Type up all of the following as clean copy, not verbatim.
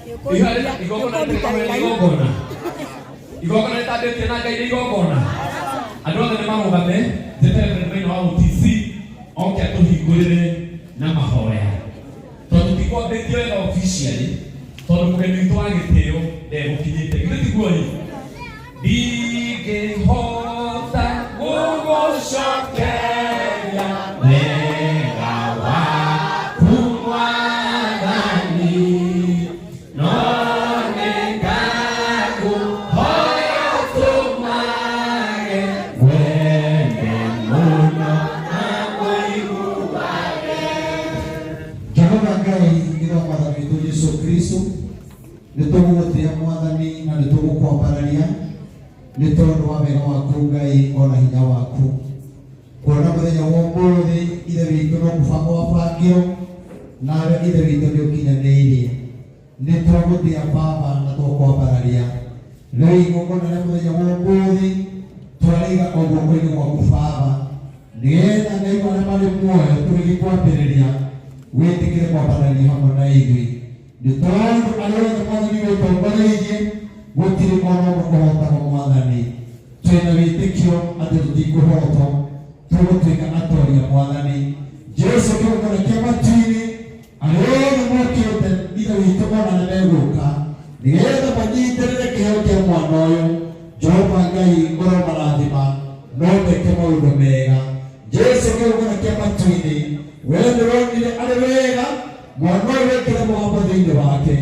Igongona rĩtarĩ igongona, igongona rĩtambĩtie na Ngai nĩ igongona. Andũ othe nĩ marũgame, njeterere thĩinĩ wa OTC oke atũhingũrĩre na mahoya, tondũ tũtikwambĩtie wega officially tondũ mũgeni witũ wa gĩtĩo ndegũkinyĩte. Githĩ tiguo ĩ? Ndingĩhota gũgũcokeria wega waku Mwathani, no nĩ ngakũhoya ũtũmage wende mũno na kũiguage. Jehova Ngai ithe wa Mwathani witũ Jesu Kristo, nĩ tũgũgũtĩa Mwathani na nĩ tũgũkwambararia nĩ tondũ wa wega waku Ngai ona hinya waku, kuona mũthenya wa ũmũthĩ Ithe witũ no mũbango wabangirwo nawe Ithe witũ nĩ ũkinyanĩirie. Nĩ twagũtĩa Baba na twakwambararia. Rĩu igongona rĩa mũthenya wa ũmũthĩ twarĩiga o guoko-inĩ gwaku Baba, nĩgetha Ngai wa arĩa marĩ muoyo tũgĩgĩkwambĩrĩria wĩtĩkĩre kwambararia hamwe na ithuĩ, nĩ tondũ arĩa othe Mwathani wĩtongoreirie gũtirĩ ona ũmwe ũhotagwo. Mwathani, twĩna wĩtĩkio atĩ tũtikũhotwo, tũgũtuĩka atoria. Mwathani Jesu, kĩgongona kĩa matu-inĩ, arĩa othe mokĩte Ithe witũ ona nĩ megũka nĩgetha manyitĩrĩre kĩheo kĩa mwana ũyũ. Jehova Ngai, ũromarathima no meke maũndũ mega. Jesu, kĩgongona kĩa matu-inĩ, we nĩwonire arĩ wega mwana ũyũ wĩkĩre mũgambo thĩinĩ wake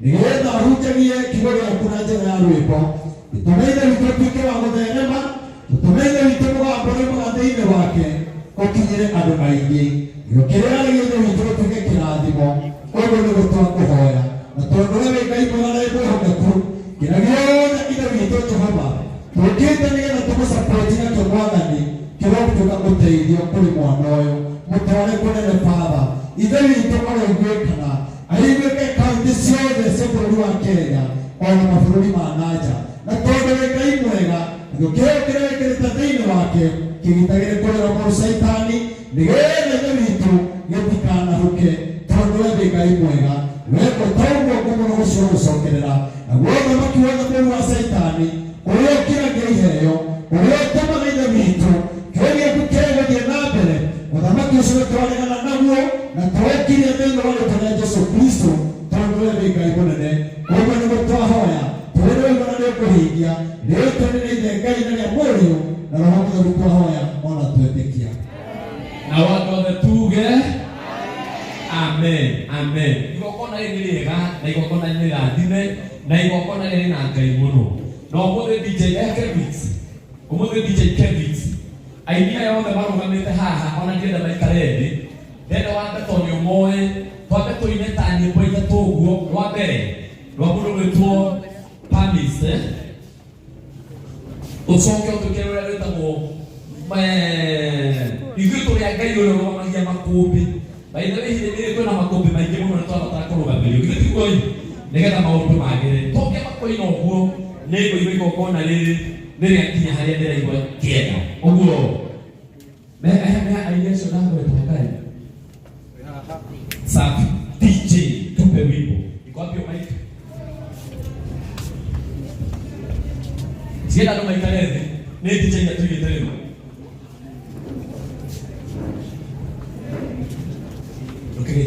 nĩgetha ahunjagie kiugo gĩaku na njĩra ya rwĩmbo. Tũme Ithe witũ ũtuĩke wa gũtherema, tũme Ithe witũ mũgambo ũrĩa umaga thĩinĩ wake ũkinyĩre andũ aingĩ, nĩguo kĩrĩa aragia Ithe witũ gĩtuĩke kĩrathimo. Ũguo nĩguo twakũhoya, na tondũ we wĩ Ngai mwega na wĩ mwĩhokeku, kĩrĩa gĩothe Ithe witũ Jehova tũkĩte nĩgetha tũgũcapoti nakĩo Mwathani, kĩrogũtuĩka ũteithio kũrĩ mwana ũyũ. Mũtware kũnene Baba. Ithe witũ aroiguĩkana, aiguĩke kaunti ciothe cia bũrũri wa Kenya ona mabũrũri ma nanja, na tondũ wĩ Ngai mwega, nakĩo kĩheo kĩrĩa wĩkĩrĩte thĩinĩ wake kĩgitagĩre kũrĩra mũrũ Caitani, nĩgetha Ithe witũ gĩtikanahuke, tondũ we wĩ Ngai mwega. Weka ũguo ngũmũrũ ũcio ũgũcokerera, naguo ũthamaki wothe mũũru wa Caitani ũrĩa ũkiragia iheo, ũrĩa ũtũmaga Ithe witũ kĩo gĩaku kĩgũthiĩ na mbere, ũthamaki ũcio nĩtwaregana naguo na twaũkiria thĩinĩ wa rĩtwa rĩa Jesu Kristo, tondũ we wĩ Ngai mũnene. Ũguo nĩguo twahoya, tũrĩ na ũigana nĩ ũkũhingia. Rĩĩtwa nĩ rĩa Ithe Ngai na rĩa Mũriũ na Roho Mũtheru twahoya ona twetĩkia. Nao andũ othe tuge amen, amen. Igongona rĩrĩ nĩ rĩega na igongona nĩ rĩrathime na igongona rĩrĩ na Ngai mũno. Na ũmũthĩ DJ Kevits, ũmũthĩ DJ Kevits, aini aya othe marũgamĩte haha ona ndienda maikare thĩ, ndenda wambe tondũ nĩ ũmoĩ, twambe tũine ta nyĩmbo ithatũ ũguo. Rwa mbere rwa mũndũ gwĩtwo Pamis, eh? Ũcoke ũtũkĩre rũrĩa rwĩtagwo ithuĩ tũrĩ a Ngai ũrĩa ũrũgamagia makũmbĩ. By the way, ihinda rĩrĩ kwĩna makũmbĩ maingĩ mũno, nĩ twabatara kũrũgamĩrio, githĩ tiguo ĩ? Nĩgetha maũndũ magĩre. Tũngĩamba kũina ũguo, nĩ ngũigua igongona rĩrĩ nĩ rĩakinya harĩa ndĩraigua kĩenda ũguo. Mehe aini acio ndagweta Ngai. Safi. DJ, tupe wimbo. Iko wapi hiyo mic? Sienda andũ maikare thĩ. Nĩ DJ atũigĩte rĩu. Okay.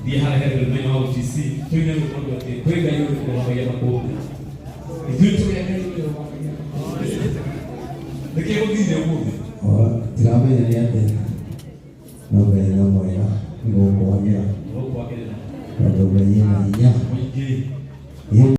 Thiĩ harĩa he mũthenya wa OTC tũine rwĩmbo rwa atĩ kwĩ Ngai ũrũgamagia makũmbĩ. Ithuĩ tũrĩ a Ngai ũrĩa ũrũgamagia makũmbĩ. Nĩkĩ gũthire ũmũthĩ? Tiramenya nĩ atĩa no Ngai no mwega nĩ gũkwagĩra Gũkwagĩrĩra tondũ Ngai ena hinya mũingĩ. Ĩ.